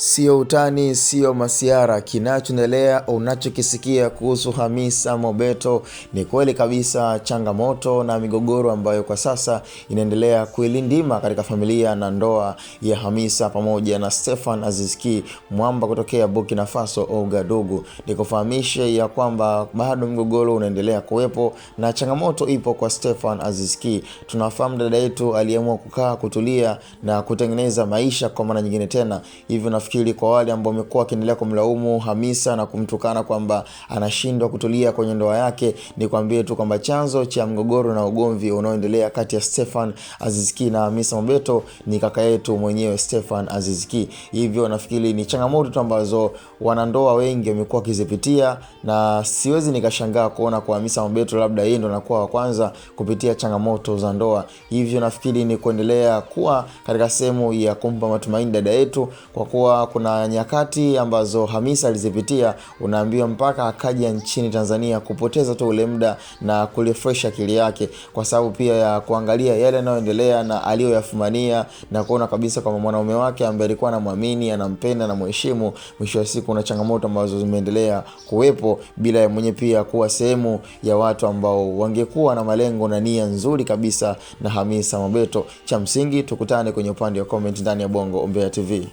Sio utani, sio masiara. Kinachoendelea unachokisikia kuhusu Hamisa Mobeto ni kweli kabisa, changamoto na migogoro ambayo kwa sasa inaendelea kuilindima katika familia na ndoa ya Hamisa pamoja na Stefan Aziz Ki mwamba kutokea Burkina Faso Ouagadougou. Nikufahamishe ya kwamba bado mgogoro unaendelea kuwepo na changamoto ipo kwa Stefan Aziz Ki. Tunafahamu dada yetu aliamua kukaa kutulia na kutengeneza maisha kwa mara nyingine tena, hivyo nafikiri kwa wale ambao wamekuwa wakiendelea kumlaumu Hamisa na kumtukana kwamba anashindwa kutulia kwenye ndoa yake, nikwambie tu kwamba chanzo cha mgogoro na ugomvi unaoendelea kati ya Stefan Aziz Ki na Hamisa Mobeto ni kaka yetu mwenyewe Stefan Aziz Ki. Hivyo nafikiri ni changamoto tu ambazo wanandoa wengi wamekuwa wakizipitia, na siwezi nikashangaa kuona kwa Hamisa Mobeto labda yeye ndo anakuwa wa kwanza kupitia changamoto za ndoa. Hivyo nafikiri ni kuendelea kuwa katika sehemu ya kumpa matumaini dada yetu, kwa kuwa kuna nyakati ambazo Hamisa alizipitia, unaambiwa mpaka akaja nchini Tanzania kupoteza tu ule muda na kurefresh akili yake, kwa sababu pia ya kuangalia yale yanayoendelea na aliyoyafumania na kuona kabisa kwamba mwanaume wake ambaye alikuwa anamwamini, anampenda na mheshimu, mwisho wa siku kuna changamoto ambazo zimeendelea kuwepo bila ya mwenyewe pia kuwa sehemu ya watu ambao wangekuwa na malengo na nia nzuri kabisa na Hamisa Mobeto. Cha msingi tukutane kwenye upande wa comment ndani ya Bongo Umbea TV.